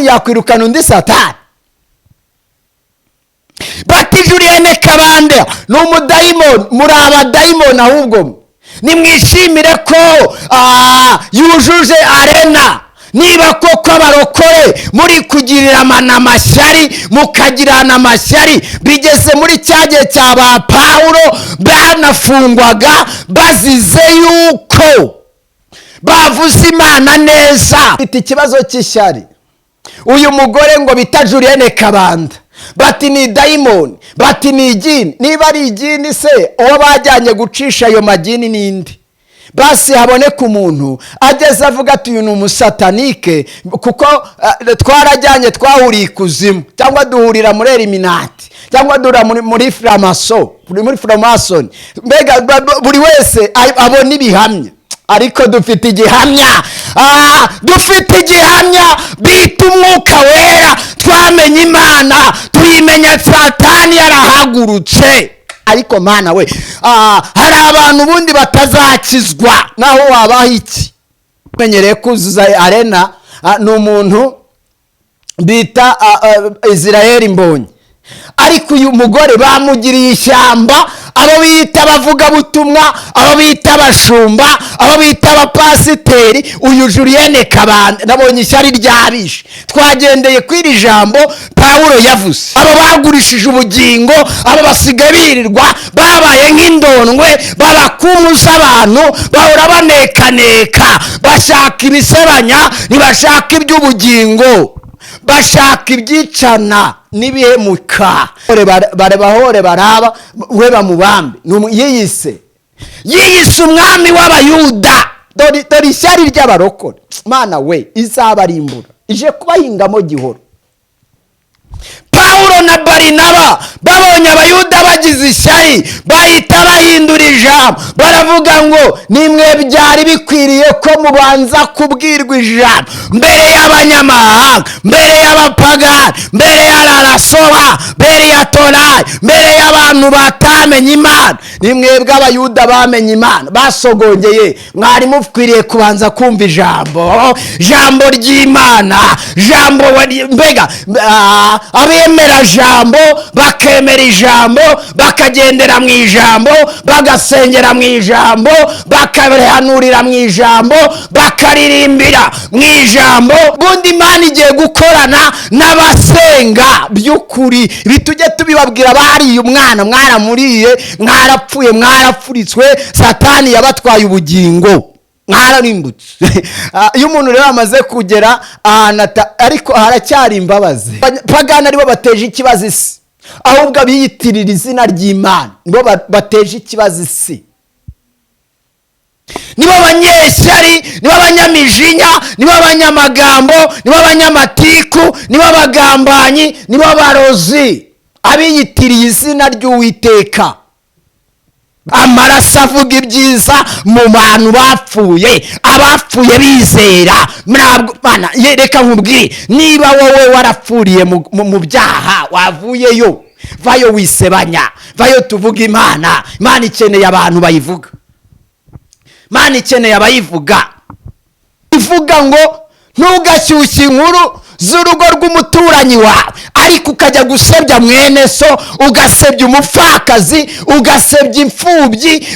Yakwirukana undi satani. Bati Julienne Kabanda ni umudayimoni. Muri abadayimoni ahubwo nimwishimire ko yujuje arena. Niba koko abarokore muri kugirira amashyari, mukagirana amashyari, bigeze muri cya gihe cya ba Pawulo banafungwaga bazize yuko bavuze Imana neza. Mfite ikibazo cy'ishyari. Uyu mugore ngo bita Julienne Kabanda, bati ni dayimoni, bati ni igini. Niba ari igini se, uwo bajyanye gucisha ayo magini n'indi, basi haboneka umuntu ageze avuga ati uyu ni umusatanike, kuko twarajyanye, twahuriye ikuzimu, cyangwa duhurira muri Illuminati, cyangwa duhurira muri framaso, muri fromasoni. Mbega buri wese abona ibihamya. Ariko dufite igihamya, dufite igihamya bita Umwuka Wera. Twamenye Imana, tuyimenya Satani yarahagurutse. Ariko Mana we, hari abantu ubundi batazakizwa naho wabaha iki. Menyereye kuzuza arena ni umuntu bita Israel Mbonyi, ariko uyu mugore bamugiriye ishyamba. Abo bita abavugabutumwa, abo bita abashumba, abo bita abapasiteri, uyu Julienne Kabanda nabonye ishyari ryabishe. Twagendeye kuri iri jambo Pawulo yavuze. Abo bagurishije ubugingo, abo basigaye birirwa babaye nk'indondwe, babakumuza abantu, bahora banekaneka, bashaka ibisebanya, ntibashaka iby'ubugingo, bashaka ibyicana n'ibihemuka. Bahore baraba we bamubambe. Yiyise umwami w'Abayuda. Dore ishyari ry'abarokore. Mana we, izabarimbura, ije kubahingamo gihoro. Pawulo na Barinaba babonye Abayuda bagize ishyari, bahita bahindura ijambo, baravuga ngo nimwe byari bikwiriye ko mubanza kubwirwa ijambo mbere y'abanyamahanga, mbere y'abapagani, mbere ya rarasoba, mbere ya torayi, mbere y'abantu batamenye Imana. Ni mwebwe Abayuda bamenye Imana basogongeye, mwari mukwiriye kubanza kumva ijambo ry'Imana. Jambo mbega abemera jambo, bakemera ijambo, bakagendera mu ijambo, bagasengera mu ijambo, bakahanurira mu ijambo, bakaririmbira mu ijambo. Ubundi Imana igiye gukorana n'abasenga by'ukuri. Ibi tujye tubibabwira. Bariye umwana, mwaramuriye, mwarapfuye, mwarapfuritswe, Satani yabatwaye ubugingo, mwararimbutse. Iyo umuntu rero amaze kugera ahantu, ariko haracyari imbabazi. Pagani aribo bateje ikibazo isi, ahubwo abiyitirira izina ry'Imana nibo bateje ikibazo isi, nibo banyeshyari, nibo abanyamijinya, nibo abanyamagambo, nibo abanyamatiku, nibo abagambanyi, nibo abarozi, abiyitiriye izina ry'Uwiteka. Amaraso avuga ibyiza mu bantu bapfuye, abapfuye bizera. Ntabwo reka nkubwire, niba wowe warapfuriye mu byaha, wavuyeyo, vayo wisebanya, vayo tuvuga Imana. Imana ikeneye abantu bayivuga, Imana ikeneye abayivuga. Ivuga ngo ntugashyushye inkuru z'urugo rw'umuturanyi wawe, ariko ukajya gusebya mwene so, ugasebya umupfakazi, ugasebya imfubyi,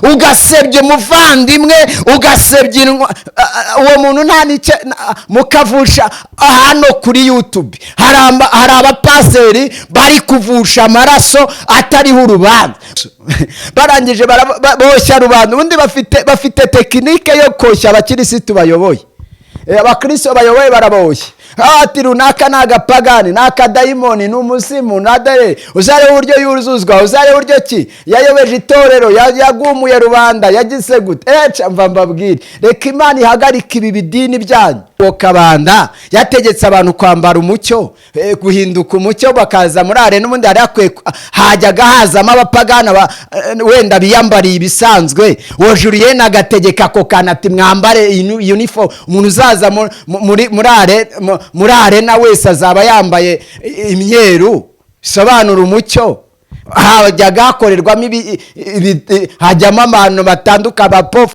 ugasebya umuvandimwe, ugasebya uwo muntu nta n'icyo mukavusha. Hano kuri YouTube hari abapaseri bari kuvusha amaraso atariho urubanza, barangije boshya rubanda. Ubundi bafite tekinike yo koshya abakirisitu bayoboye. Abakristo bayoboye baraboshye, ati runaka ni agapagani, ni akadayimoni, ni umuzimu, nadare uzarebe uburyo yuzuzwa, uzarebe uburyo ki yayobeje itorero, yagumuye rubanda, yagize gute. Eca mva mbabwire, reka Imana ihagarike ibi bidini byanyu. Uwo Kabanda yategetse abantu kwambara umucyo, guhinduka umucyo, bakaza muri arena. N'ubundi hari hakwiye hajyaga hazamo abapagani wenda biyambariye ibisanzwe. Uwo Julienne agategeka ako kantu ati mwambare uniform, umuntu uzaza muri arena wese azaba yambaye imyeru, bisobanura umucyo. Hajyaga hakorerwamo hajyamo abantu batandukanye, abapofu.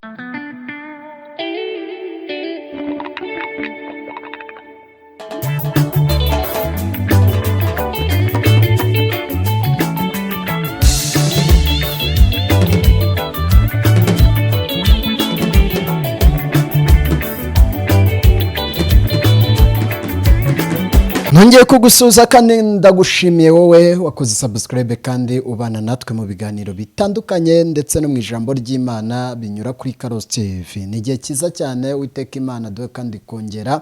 Nongeye kugusuhuza kandi ndagushimiye wowe wakoze subscribe kandi ubana natwe mu biganiro bitandukanye ndetse no mu ijambo ry'Imana binyura kuri Karosi TV. Ni igihe cyiza cyane Uwiteka Imana duhe kandi kongera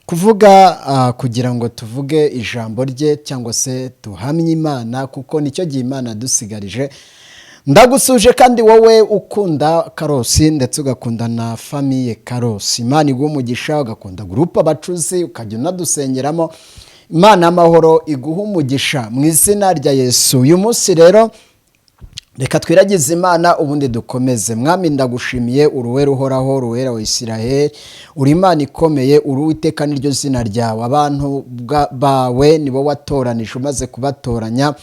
kuvuga kugira ngo tuvuge ijambo rye cyangwa se tuhamye Imana, kuko nicyo gihe Imana yadusigarije. Ndagusuje kandi wowe ukunda Karosi ndetse ugakunda na famille Karosi. Imana iguha umugisha, ugakunda groupe Abacuzi, ukajya unadusengeramo. Imana y'amahoro iguha umugisha mu izina rya Yesu. Uyu munsi rero reka twiragize Imana ubundi dukomeze. Mwami, ndagushimiye, uruwera uhoraho, uruwera wa Isiraheli, uri Imana ikomeye, uri Uwiteka niryo zina ryawe. Abantu bawe nibo watoranije, umaze kubatoranya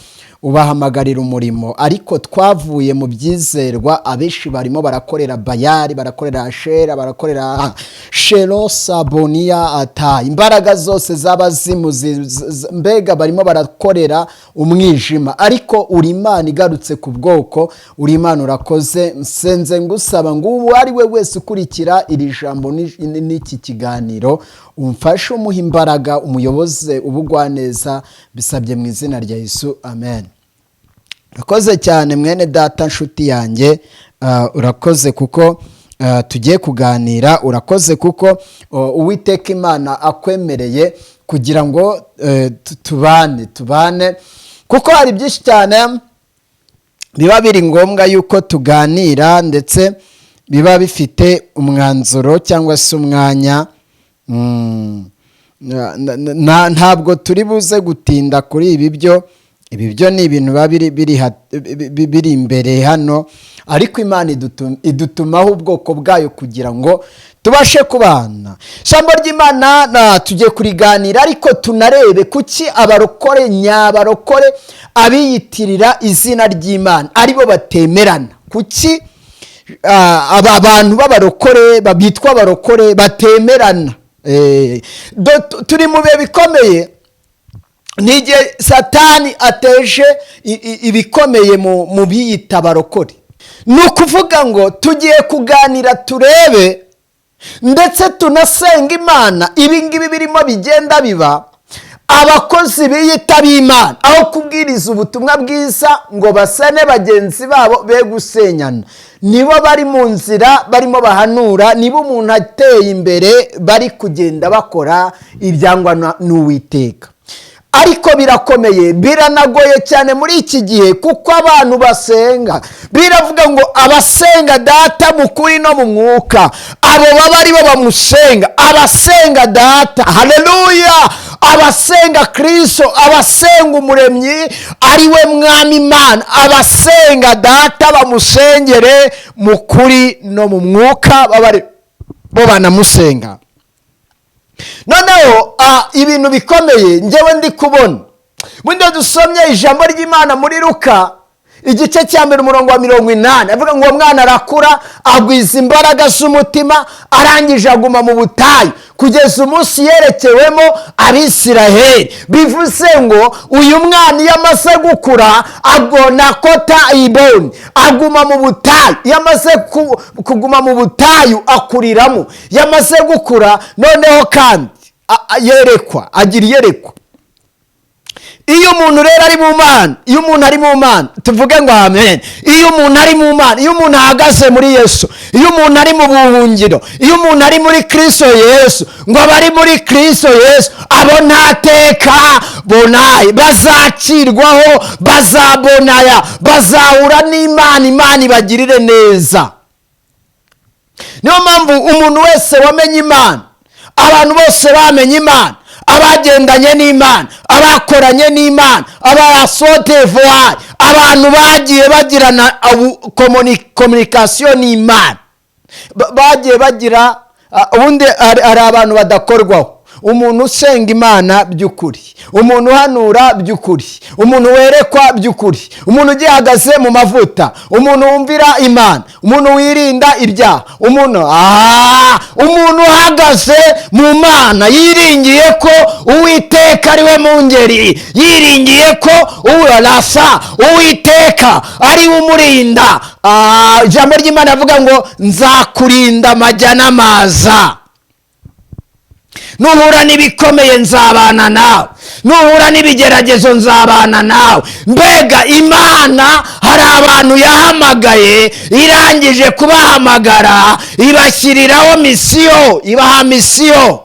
ubahamagarira umurimo, ariko twavuye mu byizerwa. Abenshi barimo barakorera Bayari, barakorera Ashera, barakorera Shero Saboniya ata imbaraga zose z'abazimu, mbega barimo barakorera umwijima. Ariko uri Imana igarutse ku bwoko, uri Imana, urakoze. Nsenze ngusaba ngo uwo ari we wese ukurikira iri jambo n'iki kiganiro umfashe, umuha imbaraga, umuyoboze ubugwaneza. Bisabye mu izina rya Yesu, amen. Urakoze cyane mwene data, nshuti yanjye, urakoze kuko tugiye kuganira. Urakoze kuko Uwiteka Imana akwemereye kugira ngo tubane, kuko hari byinshi cyane biba biri ngombwa yuko tuganira, ndetse biba bifite umwanzuro cyangwa se umwanya. Ntabwo turi buze gutinda kuri ibi byo. Ibi byo ni ibintu biba biri imbere hano, ariko Imana idutumaho ubwoko bwayo kugira ngo tubashe kubana. Ijambo ry'Imana tugiye kuriganira, ariko tunarebe kuki abarokore nyabarokore, abiyitirira izina ry'Imana, aribo batemerana. Kuki aba bantu b'abarokore bitwa abarokore batemerana? Turi mu bihe bikomeye, ni igihe Satani ateje ibikomeye mu biyita abarokore. Ni ukuvuga ngo tugiye kuganira turebe ndetse tunasenga Imana ibi ngibi birimo bigenda biba. Abakozi biyita b'Imana, aho kubwiriza ubutumwa bwiza ngo basane bagenzi babo be gusenyana, nibo bari mu nzira barimo bahanura. Niba umuntu ateye imbere, bari kugenda bakora ibyangwa n'Uwiteka. Ariko birakomeye, biranagoye cyane muri iki gihe, kuko abantu basenga, biravuga ngo abasenga Data mu kuri no mu mwuka, abo baba ari bo bamusenga. Abasenga Data, haleluya, abasenga Kirisito, abasenga Umuremyi ari we Mwami Imana, abasenga Data bamusengere mu kuri no mu mwuka, baba ari bo banamusenga. Noneho ibintu bikomeye ngewe ndi kubona, bundi dusomye ijambo ry'Imana muri Luka igice cya 1 umurongo wa 80, avuga ngo uwo mwana arakura, agwiza imbaraga z'umutima, arangije aguma mu butayu kugeza umunsi yerekewemo Abisiraheli. Bivuze ngo uyu mwana iyo amaze gukura agona kota iboni, aguma mu butayu. Iyo amaze kuguma mu butayu akuriramo. Iyo amaze gukura noneho kandi yerekwa, agira iyerekwa. Iyo umuntu rero ari mu Mana, iyo umuntu ari mu Mana, tuvuge ngo amen. Iyo umuntu ari mu Mana, iyo umuntu ahagaze muri Yesu, iyo umuntu ari mu buhungiro, iyo umuntu ari muri Kirisito Yesu, ngo abari muri Kirisito Yesu abo nta teka bonaye bazacirwaho, bazabonaya, bazahura n'Imana, Imana ibagirire neza. Niyo mpamvu umuntu wese wamenye Imana, abantu bose bamenye Imana, abagendanye n'Imana, abakoranye n'Imana, abasotevuwayi, abantu bagiye bagirana communication n'Imana, bagiye bagira ubundi hari abantu badakorwaho. Umuntu usenga Imana by'ukuri, umuntu uhanura by'ukuri, umuntu werekwa by'ukuri, umuntu ugihagaze mu mavuta, umuntu wumvira Imana, umuntu wirinda ibyaha, umuntu uhagaze mu Mana, yiringiye ko Uwiteka ari we mungeri, yiringiye ko urarasa Uwiteka ari we umurinda. Ijambo ry'Imana avuga ngo nzakurinda amajya n'amaza. Nuhura n'ibikomeye, nzabana nawe. Nuhura n'ibigeragezo, nzabana nawe. Mbega Imana, hari abantu yahamagaye, irangije kubahamagara ibashyiriraho mission, ibaha mission.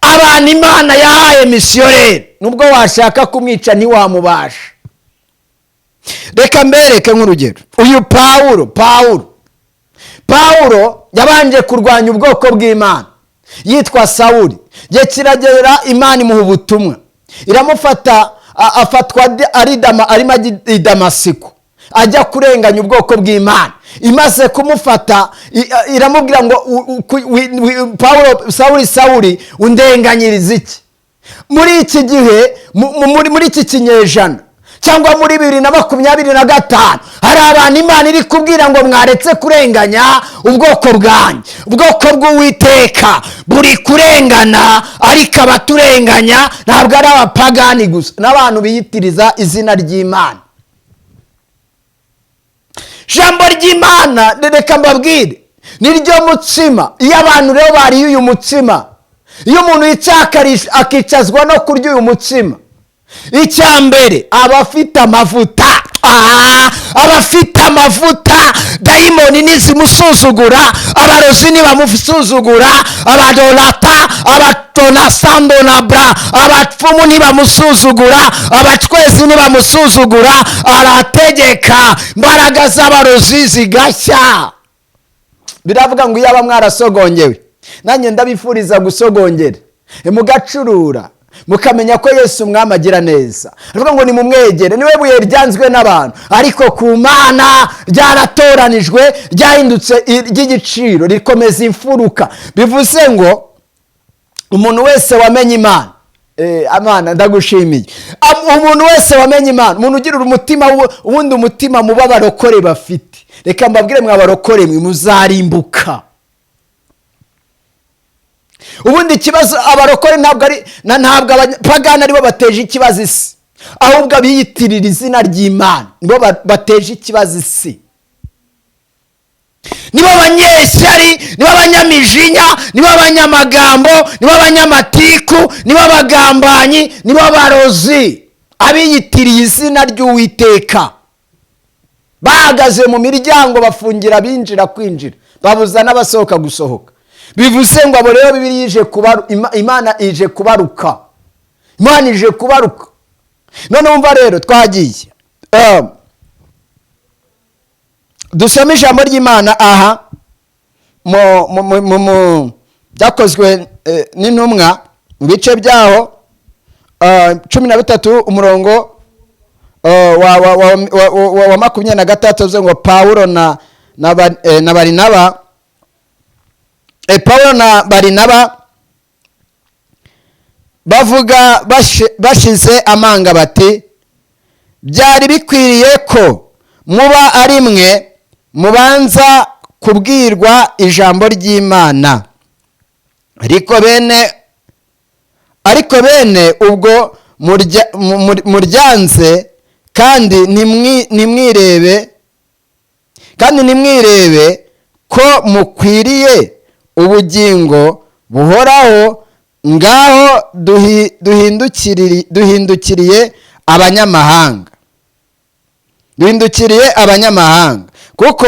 Abantu Imana yahaye mission rero, nubwo washaka kumwica ntiwamubasha. Reka mbereke nk'urugero uyu Pawulo. Pawulo yabanje kurwanya ubwoko bw'Imana yitwa Sawuri. Igihe kiragera Imana imuha ubutumwa, iramufata, afatwa arimo ajya i Damasiko, ajya kurenganya ubwoko bw'Imana. Imaze kumufata iramubwira ngo: "Pawulo, Sawuri, Sawuri, undenganyiriza iki?" Muri iki gihe, muri iki kinyejana, cyangwa muri 2025, hari abantu Imana iri kubwira ngo: "Mwaretse kurenganya ubwoko bwanjye." Ubwoko bw'Uwiteka buri kurengana, ariko abaturenganya ntabwo ari abapagani gusa, n'abantu biyitiriza izina ry'Imana. Ijambo ry'Imana, reka mbabwire, niryo mutsima. Iyo abantu rero bariye uyu mutsima, iyo umuntu yicaye akicazwa no kurya uyu mutsima, icya mbere aba afite amavuta. Aba afite amavuta. Dayimoni ntizimusuzugura, abarozi ntibamusuzugura, abadorata, abatonasandonabra, abapfumu ntibamusuzugura, abacwezi ntibamusuzugura. Arategeka imbaraga z'abarozi zigashya. Biravuga ngo iyaba mwarasogongewe. Nanjye ndabifuriza gusogongera, mugacurura, mukamenya ko Yesu Umwami agira neza. Aravuga ngo nimumwegere, niwe buye ryanzwe n'abantu, ariko ku Mana ryaratoranijwe, ryahindutse ry'igiciro, rikomeza imfuruka. Bivuze ngo umuntu wese wamenye Imana, Amana ndagushimiye. Umuntu wese wamenye Imana, umuntu ugira umutima, ubundi umutima muba abarokore bafite, reka mbabwire, mwabarokore mwe muzarimbuka. Ubundi ikibazo abarokore ntabwo ari ntabwo abapagani aribo bateje ikibazo isi, ahubwo abiyitirira izina ry'Imana nibo bateje ikibazo isi, nibo banyeshyari, nibo abanyamijinya, nibo abanyamagambo, nibo abanyamatiku, nibo abagambanyi, nibo abarozi. Abiyitiriye izina ry'Uwiteka bahagaze mu miryango, bafungira abinjira kwinjira, babuza n'abasohoka gusohoka. Bivuze ngo abo rero Bibiliya ije kubaru, Imana ije kubaruka, Imana ije kubaruka. None wumva rero twagiye, dusome ijambo ry'Imana aha mu Byakozwe n'Intumwa, mu bice byaho 13, umurongo wa 26, uvuze ngo Pawulo na Barinaba, Pawulo na Barinaba bavuga bashize amanga bati: "Byari bikwiriye ko muba ari mwe mubanza kubwirwa ijambo ry'Imana, ariko bene ubwo muryanze, kandi ntimwirebe, kandi ntimwirebe ko mukwiriye ubugingo buhoraho, ngaho duhindukiriye abanyamahanga, duhindukiriye abanyamahanga, kuko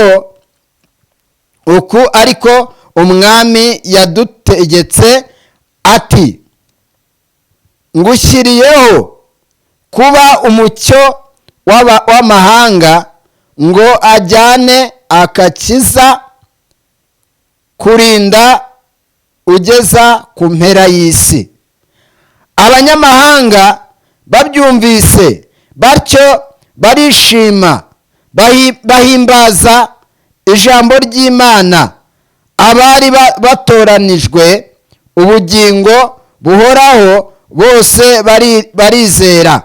uku ariko Umwami yadutegetse ati: 'Ngushyiriyeho kuba umucyo w'amahanga, ngo ajyane agakiza kurinda ugeza ku mpera y'isi.' Abanyamahanga babyumvise batyo barishima, bahimbaza ijambo ry'Imana. Abari batoranijwe ubugingo buhoraho bose barizera."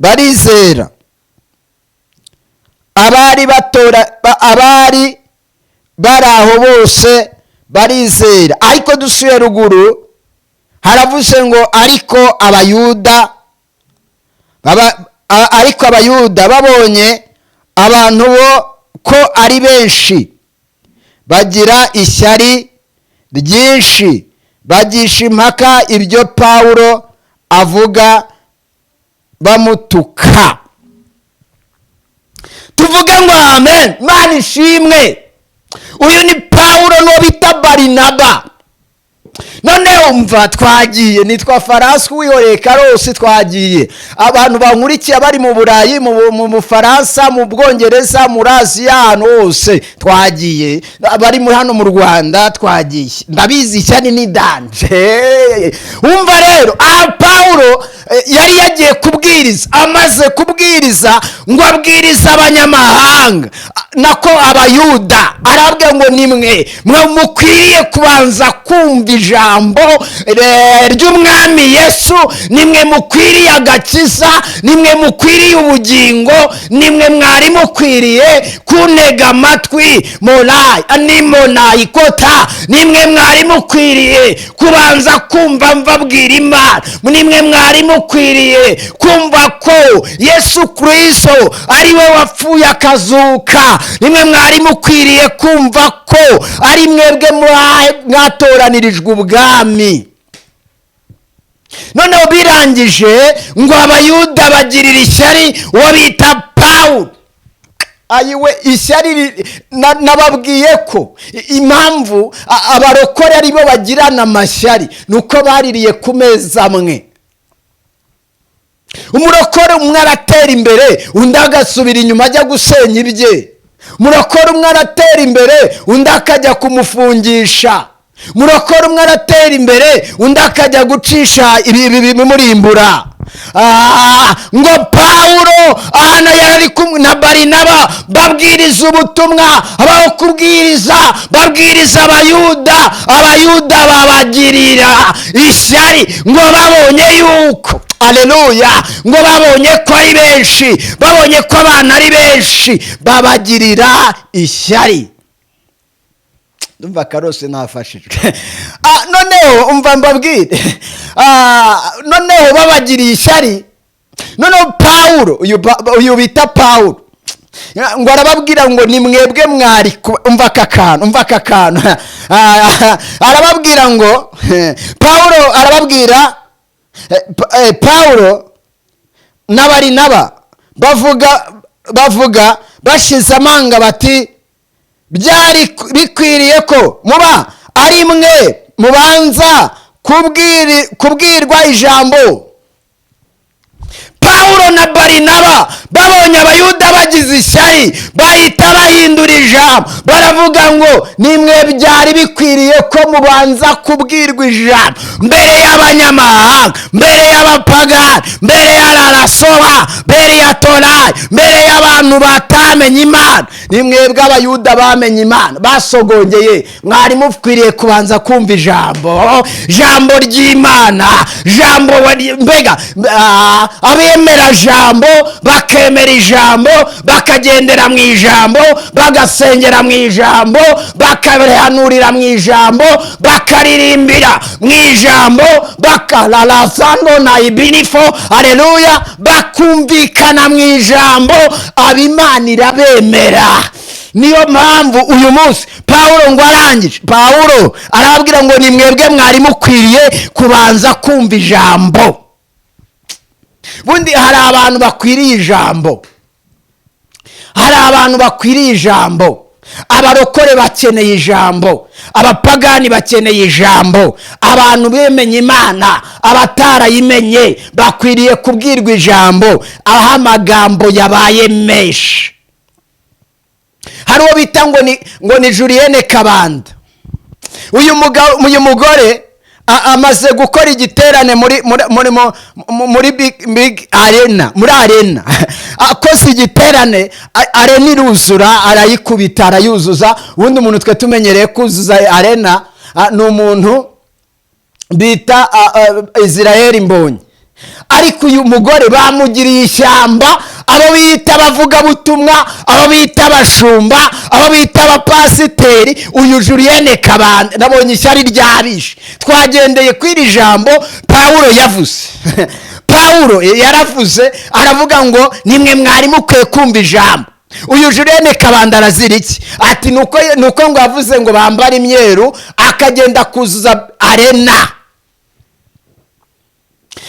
Barizera. Abari bari aho bose barizera. Ariko dusuye ruguru, haravuze ngo ariko Abayuda babonye abantu bo ko ari benshi. Bagira ishyari ryinshi, bagisha impaka ibyo Pawulo avuga, bamutuka. Tuvuge ngo amen. Imana ishimwe. Uyu ni Pawulo n'uwo bita Barinaba. Noneho umva, twagiye. Nitwa Farasi wihoreye Karosi. Twagiye. Abantu bankurikiye bari mu Burayi, mu Bufaransa, mu Bwongereza, muri Aziya, ahantu hose twagiye. Bari muri hano mu Rwanda, twagiye. Ndabizi, ishyari ni danger. Umva rero, aha Pawulo yari yagiye kubwiriza. Amaze kubwiriza, ngo abwiriza abanyamahanga, nako Abayuda, arabwira ngo nimwe mwe mukwiriye kubanza kumva ijambo ry'Umwami Yesu, nimwe mukwiriye agakiza, nimwe mukwiriye ubugingo, nimwe mwari mukwiriye kuntega amatwi, morayi animonayikota, nimwe mwari mukwiriye kubanza kumva mbabwira Imana, nimwe mwari mukwiriye kumva ko Yesu Kirisito ari we wapfuye akazuka, nimwe mwari mukwiriye kumva ko ari mwebwe mwatoranirijwe ubwami. Noneho birangije, ngo Abayuda bagirira ishyari uwo bita Pawulo. Ayiwe, ishyari nababwiye ko impamvu abarokore aribo bagirana amashyari ni uko baririye ku meza amwe. Umurokore umwe aratera imbere, undi agasubira inyuma ajya gusenya ibye. Umurokore umwe aratera imbere, undi akajya kumufungisha. Umurokore umwe aratera imbere, undi akajya gucisha ibi bimurimbura. Ngo Pawulo ahantu yari ari kumwe na Barinaba, babwiriza ubutumwa, abaho kubwiriza, babwiriza Abayuda. Abayuda babagirira ishyari, ngo babonye yuko, aleluya, ngo babonye ko ari benshi, babonye ko abana ari benshi, babagirira ishyari. Ndumva karose ntafashijwe. Noneho umva mbabwire. Noneho babagiriye ishyari. Noneho Pawulo, uyu bita Pawulo, ngo arababwira ngo ni mwebwe mwari umva aka kantu, umva aka kantu. Arababwira ngo, Pawulo arababwira, Pawulo n'Abarinaba bavuga bashize amanga bati: "Byari bikwiriye ko muba ari mwe mubanza kubwirwa ijambo." Pawulo na Barinaba babonye Abayuda bagize ishyari, bahita bahindura ijambo, baravuga ngo nimwe byari bikwiriye ko mubanza kubwirwa ijambo mbere y'abanyamahanga, mbere y'abapagani, mbere ya rarasoba, mbere ya torayi, mbere y'abantu batamenye Imana. Ni mwebwe Abayuda bamenye Imana, basogongeye, mwari mukwiriye kubanza kumva ijambo ry'Imana. Jambo mbega, abemera jambo, bakemera ijambo, bakagendera mu ijambo, bagasengera mu ijambo, bakahanurira mu ijambo, bakaririmbira mu ijambo, bakararasano na ibinifo, aleluya, bakumvikana mu ijambo, abimana irabemera. Niyo mpamvu uyu munsi Pawulo ngo arangije, Pawulo arababwira ngo ni mwebwe mwari mukwiriye kubanza kumva ijambo. Bundi hari abantu bakwiriye ijambo, hari abantu bakwiriye ijambo. Abarokore bakeneye ijambo, abapagani bakeneye ijambo, abantu bemenye Imana, abatarayimenye bakwiriye kubwirwa ijambo. Aho amagambo yabaye menshi, hari uwo bita ngo ni Julienne Kabanda. Uyu mugabo, uyu mugore amaze gukora igiterane muri big arena, muri arena. Akoze igiterane, arena iruzura, arayikubita, arayuzuza. Ubundi umuntu twe tumenyereye kuzuza arena ni umuntu bita Israel Mbonyi. Ariko uyu mugore bamugiriye ishyamba, abo bita abavugabutumwa, abo bita abashumba, abo bita abapasiteri. Uyu Julienne Kabanda, nabonye ishyari ryabishe. Twagendeye kuri iri jambo Pawulo yavuze. Pawulo yaravuze, aravuga ngo nimwe mwari mukwiye kumva ijambo. Uyu Julienne Kabanda arazira iki? Ati nuko ngo yavuze ngo bambare imyeru, akagenda kuzuza arena,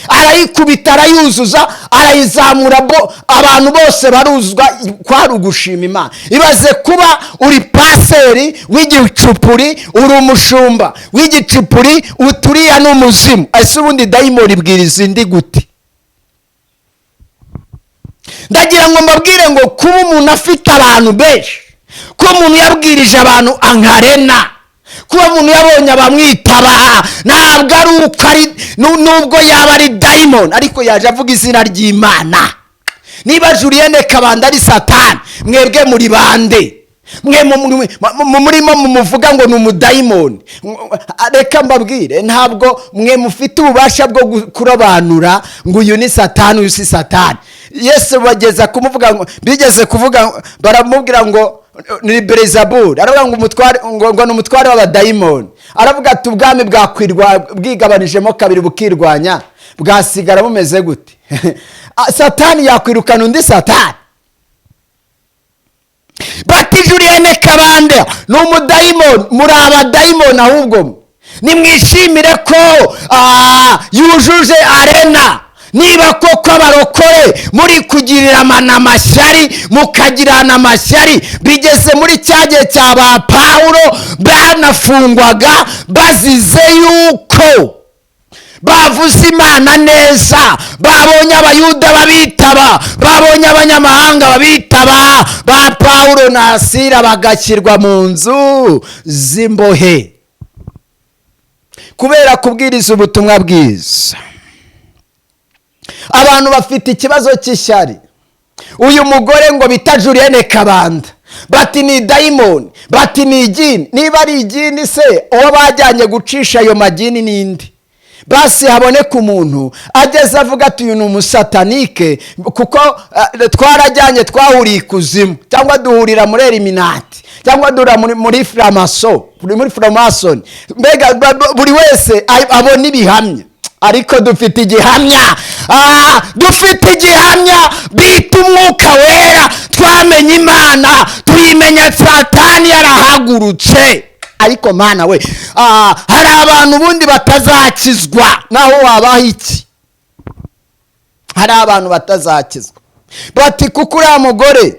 arayikubita, arayuzuza, arayizamura, bo abantu bose baruzwa. Kwari ugushima Imana. Ibaze kuba uri paseri w'igicupuri, uri umushumba w'igicupuri, uturiya ni umuzimu. Ese ubundi dayimoni ibwiriza indi gute? Ndagira ngo mbabwire ngo kuba umuntu afite abantu benshi, kuba umuntu yabwirije abantu ankarena, kuba umuntu yabonye abamwitaba, ntabwo ari uko ari nubwo yaba ari dayimoni, ariko yaje avuga izina ry'Imana. Niba Julienne Kabanda ari Satani, mwebwe muri bande? Mwe murimo mumuvuga ngo ni umudayimoni. Reka mbabwire, ntabwo mwe mufite ububasha bwo kurobanura ngo uyu ni Satani, uyu si Satani. Yesu bageza kumuvuga ngo, bigeze kuvuga, baramubwira ngo ni Berezaburi, aravuga ngo umutware, ngo ni umutware w'abadayimoni. Aravuga ati: "Ubwami bwakwirwa bwigabanijemo kabiri bukirwanya, bwasigara bumeze gute?" Satani yakwirukana undi Satani? Bati Julienne Kabande ni umudayimoni. Muri abadayimoni ahubwo mwe. Nimwishimire ko yujuje arena. Niba koko abarokore muri kugirira amashyari, mukagirana amashyari, bigeze muri cya gihe cya ba Pawulo banafungwaga bazize yuko bavuze Imana neza, babonye Abayuda babitaba, babonye abanyamahanga babitaba, ba Pawulo na Sira bagashyirwa mu nzu z'imbohe kubera kubwiriza ubutumwa bwiza. Abantu bafite ikibazo cy'ishyari. Uyu mugore ngo bita Julienne Kabanda, bati ni dayimoni, bati ni igini. Niba ari igini se, uwo bajyanye gucisha ayo magini n'indi, basi haboneka umuntu ageze avuga ati: "Uyu ni umusatanike," kuko twarajyanye, twahuriye ikuzimu, cyangwa duhurira muri Illuminati, cyangwa duhurira muri framaso, muri fromasoni. Mbega buri wese abona ibihamya. Ariko dufite igihamya, dufite igihamya bita Umwuka Wera. Twamenye Imana, tuyimenya Satani yarahagurutse. Ariko Mana we, hari abantu ubundi batazakizwa naho wabaha iki. Hari abantu batazakizwa. Bati kuko uriya mugore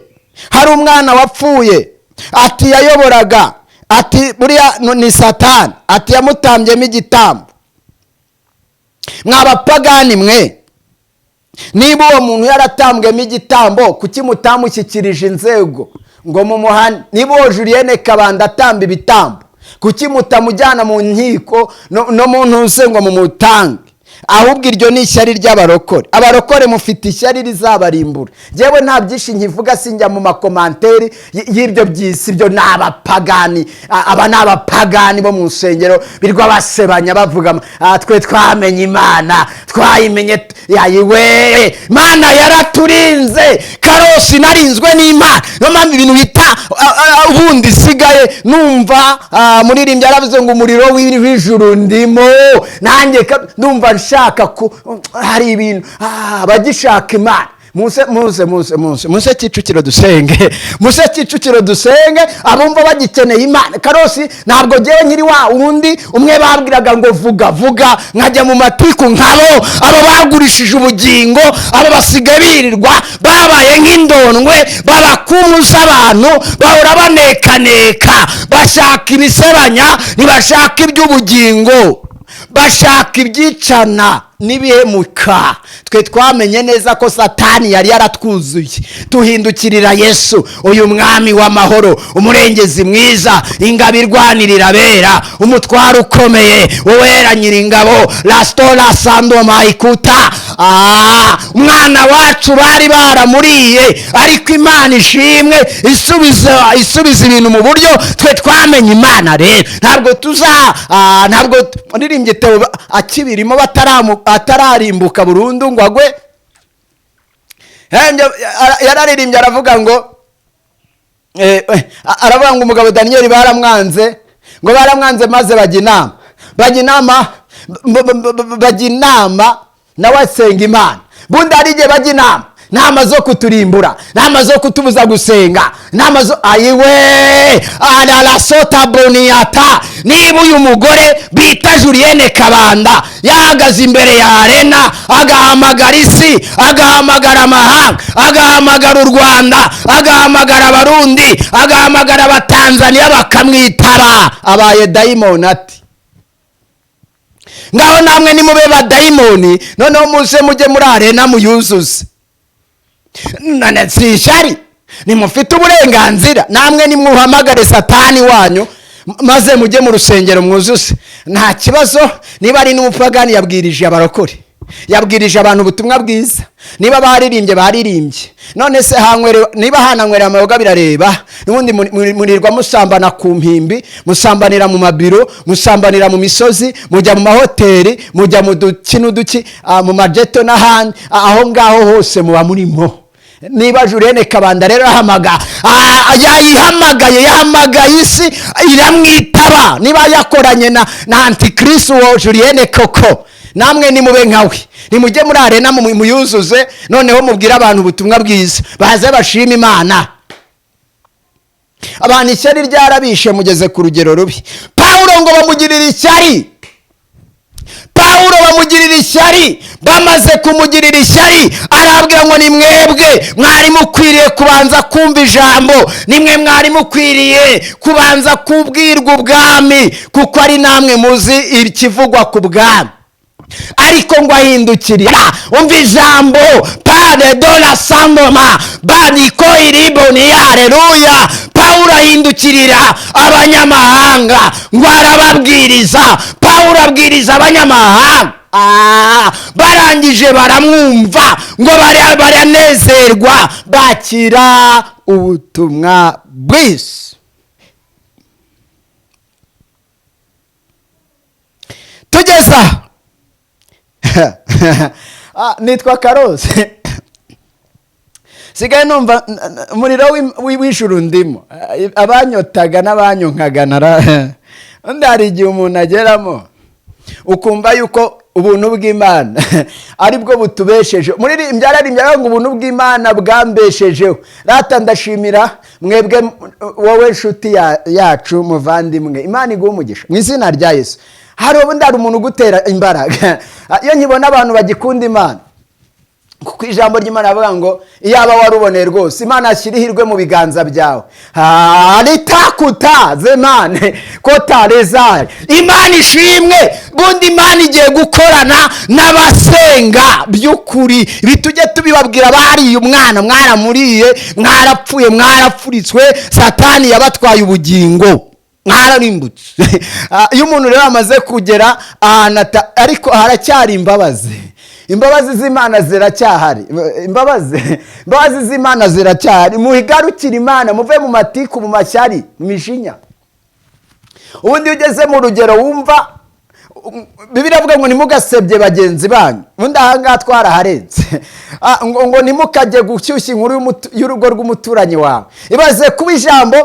hari umwana wapfuye, ati yayoboraga, ati buriya ni Satani, ati yamutambyemo igitambo. Mwabapagani mwe, niba uwo muntu yaratambwemo igitambo, kuki mutamushyikirije inzego ngo mumuhane? Niba uwo Julienne Kabanda atamba ibitambo, kuki mutamujyana mu nkiko no mu ntuze ngo mumutange? Ahubwo iryo ni ishyari ry'abarokore. Abarokore mufite ishyari rizabarimbura. Yewe, nta byinshi nkivuga, sinjya mu ma commentaires y'ibyo by'isi. Ibyo ni abapagani. Aba ni abapagani bo mu nsengero birwa basebanya bavuga. Twe twamenye Imana, twayimenye yayiwe. Imana yaraturinze. Karosi narinzwe n'Imana. Niyo mpamvu ibintu bita ubundi sigaye numva muririmbyi yaravuze ngo umuriro w'ijuru ndimo nanjye ndumva nshaka ku hari ibintu abagishaka Imana. Muze, muze, muze, muze, muze Kicukiro dusenge, muze Kicukiro dusenge. Abumva bagikeneye Imana. Karosi, ntabwo ngewe nkiri wa wundi umwe babwiraga ngo vuga, vuga, nkajya mu matiku nkabo. Abo bagurishije ubugingo, abo basigaye birirwa babaye nk'indondwe, babakumu z'abantu, bahora banekaneka, bashaka ibisebanya, ntibashaka iby'ubugingo, bashaka ibyicana n'ibihemuka. Twe twamenye neza ko Satani yari yaratwuzuye, tuhindukirira Yesu, uyu mwami w'amahoro, umurengezi mwiza, ingabo irwanirira abera, umutwaro ukomeye, uwera nyiringabo, rastora sandoma ikuta. Umwana wacu bari baramuriye, ariko Imana ishimwe, isubiza ibintu mu buryo. Twe twamenye Imana rero, ntabwo tuza ntabwo muririmbye Theo akibirimo, atararimbuka burundu ngo agwe. Yararirimbye aravuga ngo aravuga ngo umugabo Daniyeli baramwanze, ngo baramwanze, maze bajya inama, bajya inama, bajya inama, nawe asenga Imana. Bundi hari igihe bajya inama. Inama zo kuturimbura, inama zo kutubuza gusenga, inama zo ayiwe ararasota boniyata. Niba uyu mugore bita Julienne Kabanda yahagaze imbere ya arena, agahamagara isi, agahamagara amahanga, agahamagara u Rwanda, agahamagara Abarundi, agahamagara Abatanzaniya, bakamwitaba, abaye dayimoni. Ati ngaho namwe nimube badayimoni, noneho muze mujye muri arena muyuzuze. None si ishyari? Nimufite uburenganzira, namwe nimwuhamagare Satani wanyu, maze mujye mu rusengero mwuzuze, nta kibazo. Niba ari n'umupagani yabwirije abarokore, yabwirije abantu ubutumwa bwiza, niba baririmbye, baririmbye. None se niba hananywereye amayoga, birareba? N'ubundi murirwa musambana ku mpimbi, musambanira mu mabiro, musambanira mu misozi, mujya mu mahoteli, mujya mu duki n'uduki, mu majeto n'ahandi, aho ngaho hose muba murimo. Niba Julienne Kabanda rero yayihamagaye, yahamagaye isi iramwitaba, niba yakoranye na antikristo uwo Julienne koko, namwe nimube nkawe, nimujye muri arena muyuzuze, noneho mubwire abantu ubutumwa bwiza, baze bashima Imana. Abantu ishyari ryarabishe, mugeze ku rugero rubi. Pawulo ngo bamugirire ishyari, Pawulo bamugirira ishyari. Bamaze kumugirira ishyari, arabwira ngo ni mwebwe mwari mukwiriye kubanza kumva ijambo, nimwe mwari mukwiriye kubanza kubwirwa ubwami, kuko ari namwe muzi ikivugwa ku bwami. Ariko ngo ahindukirira, umva ijambo pade dola sandoma baniko iriboni, haleluya. Pawulo ahindukirira abanyamahanga ngo arababwiriza. Pawulo abwiriza abanyamahanga, barangije baramwumva, ngo baranezerwa, bakira ubutumwa bwiza. Tugeza nitwa Karose, sigaye numva umuriro w'ijuru ndimo, abanyotaga n'abanyonkaga undi. Hari igihe umuntu ageramo ukumva yuko ubuntu bw'Imana aribwo butubesheje. Muririmbyi ararimbye ngo ubuntu bw'Imana bwambeshejeho. Rata ndashimira mwebwe, wowe nshuti yacu, muvandimwe, Imana iguha umugisha mu izina rya Yesu. Hari ubundi hari umuntu ugutera imbaraga. Iyo nkibona abantu bagikunda Imana, kuko ijambo ry'Imana rivuga ngo iyaba waruboneye rwose, Imana yashyira ihirwe mu biganza byawe. Ritakuta zemane kotarezari, Imana ishimwe. Bundi Imana igiye gukorana n'abasenga by'ukuri. Ibi tujye tubibabwira. Bariye umwana, mwaramuriye, mwarapfuye, mwarapfuritswe, Satani yabatwaye ubugingo, mwararimbutse. Iyo umuntu rero amaze kugera ahantu, ariko haracyari imbabazi, imbabazi z'Imana ziracyahari, imbabazi z'Imana ziracyahari. Muhigarukire Imana, muve mu matiku, mu mashyari, mu mijinya. Ubundi iyo ugeze mu rugero wumva Bibiliya avuga ngo ntimugasebye bagenzi banyu, ubundi aha ngaha twaraharenze. Ngo ntimukajye gushyushya inkuru y'urugo rw'umuturanyi wawe. Ibaze kuba ijambo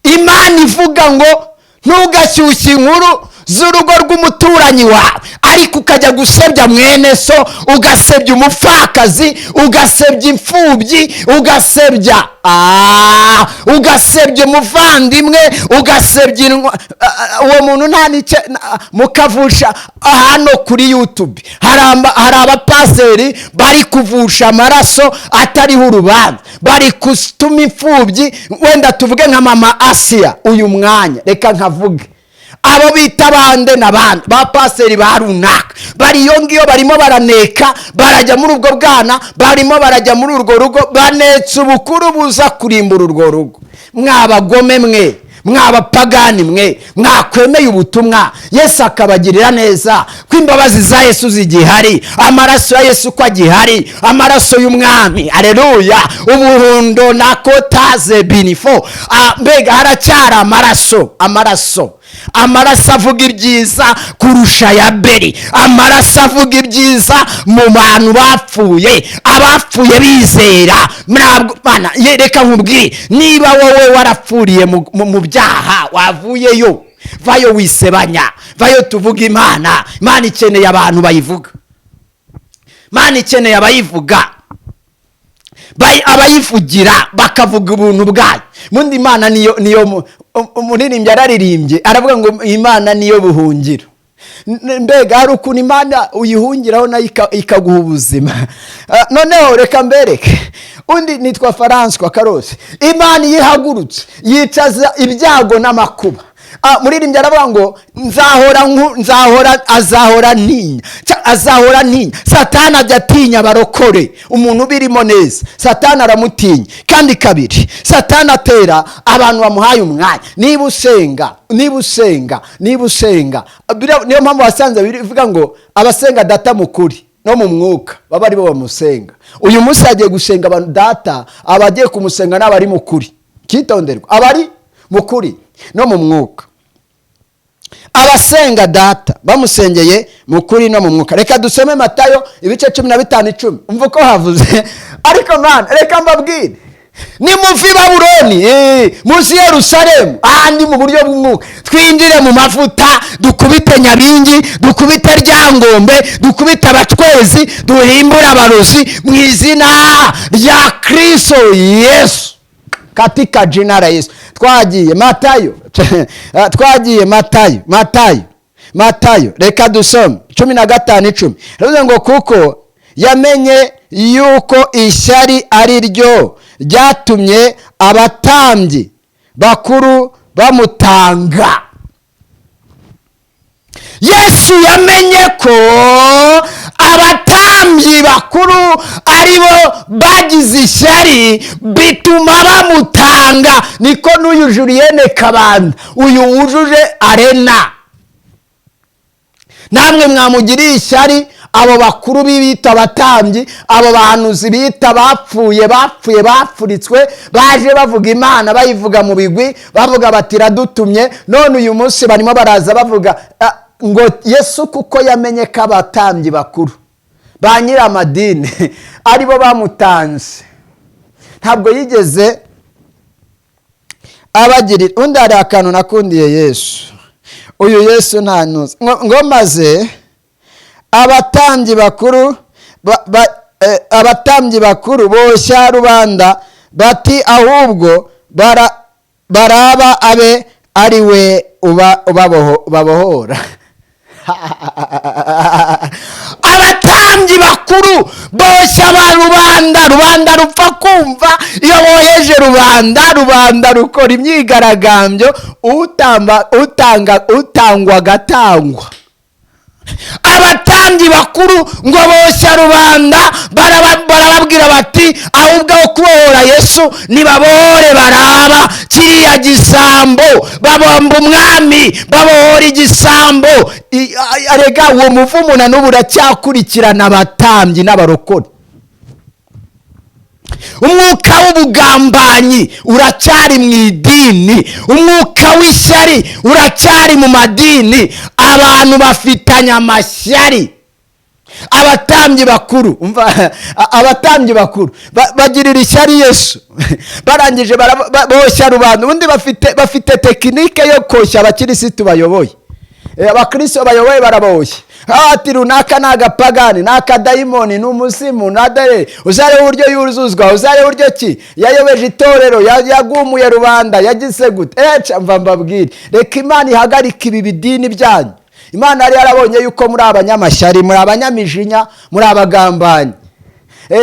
Imana ivuga ngo ntugashyushye inkuru z'urugo rw'umuturanyi wawe, ariko ukajya gusebya mwene so, ugasebya umupfakazi, ugasebya imfubyi, ugasebya umuvandimwe, ugasebya uwo muntu nta n'icyo mukavusha. Hano kuri YouTube hari abapaseri bari kuvusha amaraso atariho urubanza, bari gutuma imfubyi, wenda tuvuge nka mama Asiya uyu mwanya, reka nkavuge abo bita bande na bande, ba paseri ba runaka bari iyo ngiyo, barimo baraneka, barajya muri ubwo bwana, barimo barajya muri urwo rugo, banetse ubukuru buza kurimbura urwo rugo. Mwabagome mwe, mwabapagani mwe, mwakwemeye ubutumwa, Yesu akabagirira neza, ko imbabazi za Yesu zigihari, amaraso ya Yesu ko agihari, amaraso y'umwami, aleluya, ubuhundo na kotaze binifo. Mbega haracyari amaraso, amaraso, amaraso avuga ibyiza kurusha ya Beri, amaraso avuga ibyiza mu bantu bapfuye, abapfuye bizera. Ntabwo Mana, reka nkubwire, niba wowe warapfuriye mu byaha, wavuyeyo, vayo wisebanya, vayo tuvuge Imana. Imana ikeneye abantu bayivuga, Imana ikeneye abayivuga. Abayivugira bakavuga ubuntu bwayo. Mundi Imana niyo umuririmbyi araririmbye, aravuga ngo Imana niyo buhungiro. Mbega hari ukuntu Imana uyihungiraho nayo ikaguha ubuzima. Noneho reka mbereke undi, nitwa Faranswa Karose. Imana iyo ihagurutse yicaza ibyago n'amakuba. Muririmbyi aravuga ngo nzahora nzahora, azahora ntinya, azahora ntinya. Satani ajya atinya abarokore. Umuntu ubirimo neza, Satani aramutinya. Kandi kabiri, Satani atera abantu bamuhaye umwanya. Niba usenga, niba usenga, niba usenga, niyo mpamvu wasanze bivuga ngo abasenga Data mu kuri no mu mwuka baba aribo bamusenga. Uyu munsi hagiye gusenga abantu Data, abagiye kumusenga n'abari mu kuri. Cyitonderwa, abari mu kuri no mu mwuka, abasenga Data bamusengeye mu kuri no mu mwuka. Reka dusome Matayo ibice 15:10. Umva uko havuze. Ariko mana, reka mbabwire, nimuva i Babuloni, munsi Yerusalemu, ahandi mu buryo bw'umwuka, twinjire mu mavuta, dukubite Nyabingi, dukubite Ryangombe, dukubite abacwezi, duhimbure abarozi mu izina rya Kristo Yesu, katika jina la Yesu. Twagiye Matayo, twagiye Matayo, Matayo, Matayo. Reka dusome 15:10. Bivuze ngo kuko yamenye yuko ishyari ari ryo ryatumye abatambyi bakuru bamutanga. Yesu yamenye ko abatambyi bakuru aribo bagize ishyari bituma bamutanga. Niko n'uyu Julienne Kabanda, uyu wujuje arena, namwe mwamugiriye ishyari. Abo bakuru b'ibita abatambyi, abo bahanuzi bita bapfuye, bapfuye, bapfuritswe, baje bavuga Imana, bayivuga mu bigwi, bavuga bati iradutumye. None uyu munsi barimo baraza bavuga ngo Yesu, kuko yamenye ko abatambyi bakuru ba nyiramadini aribo bamutanze, ntabwo yigeze abagirira. Undi, hari akantu nakundiye Yesu. Uyu Yesu nta ntuzi ngo maze abatambyi bakuru abatambyi bakuru boshya rubanda bati ahubwo Baraba abe ari we ubabohora. Abatambyi bakuru boshya ba rubanda, rubanda rupfa kumva. Iyo boheje rubanda, rubanda rukora imyigaragambyo, utamba, utanga, utangwa agatangwa. Abatambyi bakuru ngo boshya rubanda, barababwira bati ahubwo aho kubohora Yesu, nibabohore Baraba, kiriya gisambo. Babamba umwami, babohora igisambo. Arega uwo muvumo na n'ubu uracyakurikirana abatambyi n'abarokore. Umwuka w'ubugambanyi uracyari mu idini, umwuka w'ishyari uracyari mu madini, abantu bafitanye amashyari. Abatambyi bakuru, umva, abatambyi bakuru bagirira ishyari Yesu, barangije boshya rubanda. Ubundi bafite technique yo koshya abakirisitu bayoboye. Abakristo bayoboye baraboshye ati runaka ni agapagani, ni akadayimoni, ni umuzimu, nadare uzarebe uburyo yuzuzwa, uzarebe uburyo ki yayobeje itorero, yagumuye rubanda, yagize gute. Mva mbabwire, reka Imana ihagarike ibi bidini byanyu. Imana yari yarabonye yuko muri abanyamashyari, muri abanyamijinya, muri abagambanyi.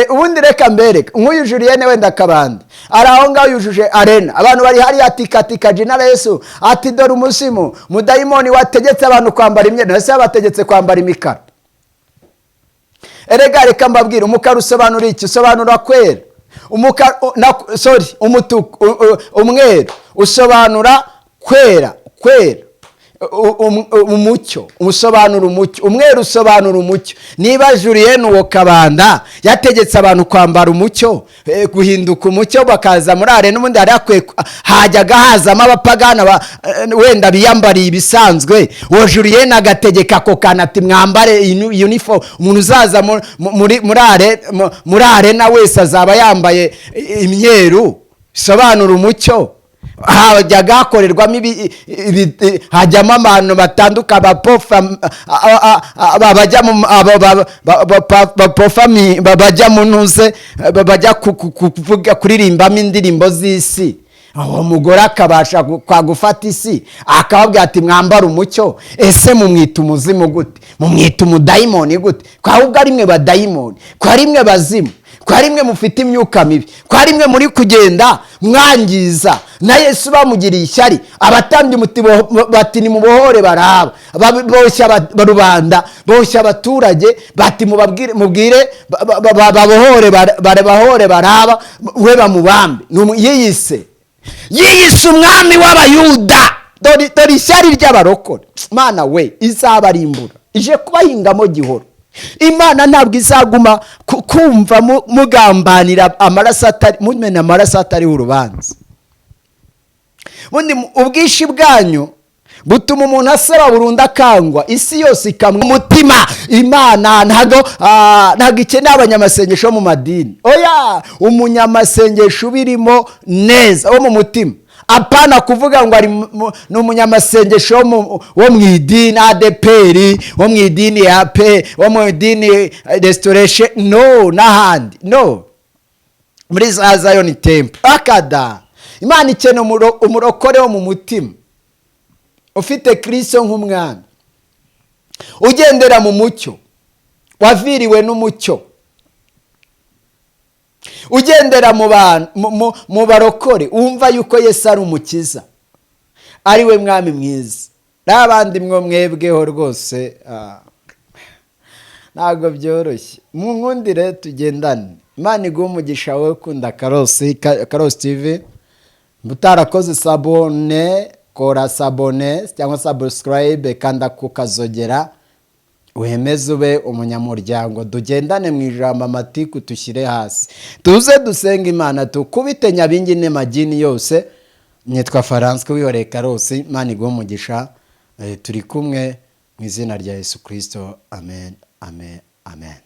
Ubundi reka mbereke nk'uyu Julienne wenda Kabanda ari aho ngaho yujuje arena, abantu bari hariya ati katika jina la Yesu, ati dore umuzimu, mudayimoni wategetse abantu kwambara imyenda. Ese yabategetse kwambara imikara? Erega reka mbabwire, umukara usobanura iki? Usobanura kwera. Umukara, sorry, umutuku, umweru usobanura kwera, kwera, umucyo, usobanura umucyo. Umweru usobanura umucyo. Niba Julienne uwo Kabanda yategetse abantu kwambara umucyo, guhinduka umucyo, bakaza muri arena, n'ubundi hari hakwiye hajyaga hazamo abapagana wenda biyambariye ibisanzwe, uwo Julienne agategeka ako kantu ati mwambare uniform, umuntu uzaza muri arena wese azaba yambaye imyeru bisobanura umucyo. Hajyaga hakorerwamo hajyamo abantu batandukanye, bajya mu bajya mu ntuze, bajya kuvuga, kuririmbamo indirimbo z'isi. Uwo mugore akabasha gufata isi, akababwira ati: "Mwambare umucyo." Ese mumwita umuzimu gute? Mumwita umudayimoni gute? Ko ahubwo ari mwe badayimoni, ko ari mwe bazimu, ko ari mwe mufite imyuka mibi, ko ari mwe muri kugenda mwangiza. Na Yesu bamugiriye ishyari, abatambyi muti bati: "Nimubohore Baraba." Boshya rubanda, boshya abaturage, bati: "Mubabwire, mubwire babohore babohore Baraba, we bamubambe." Yiyise umwami w'Abayuda. Dore ishyari ry'abarokore. Mana we, izabarimbura, ije kubahingamo gihoro. Imana ntabwo izaguma kumva mugambanira amaraso atari, mumena amaraso atariho urubanza. Ubundi ubwinshi bwanyu butuma umuntu asaba burundu, akangwa, isi yose ikamwa umutima. Imana ntabwo ikeneye abanyamasengesho bo mu madini. Oya, umunyamasengesho ubirimo neza, wo mu mutima, apana kuvuga ngo ari ni umunyamasengesho wo mu idini ADEPR, wo mu idini ya pe, wo mu idini Restoration, no n'ahandi, no muri za Zion Temple akada. Imana ikeneye umurokore wo mu mutima, ufite Kirisito nk'umwami, ugendera mu mucyo, waviriwe n'umucyo, ugendera mu bantu, mu barokore, wumva yuko Yesu ari umukiza, ari we mwami mwiza. N'abandi mwo mwebweho rwose, ntabwo byoroshye. Mu nkundire tugendane. Imana iguhe umugisha wowe ukunda Karosi, Karosi TV. Utarakoze s'abonner, kora s'abonner cyangwa subscribe, kanda ku kazogera, wemeze ube umunyamuryango, tugendane mu ijambo. Amatiku tushyire hasi, tuze dusenga Imana, tukubite nyabingi n'amagini yose. Nitwa Faranswe wihoreye Karosi. Imana iguhe umugisha. Turi kumwe mu izina rya Yesu Kirisito. Amen, amen, amen.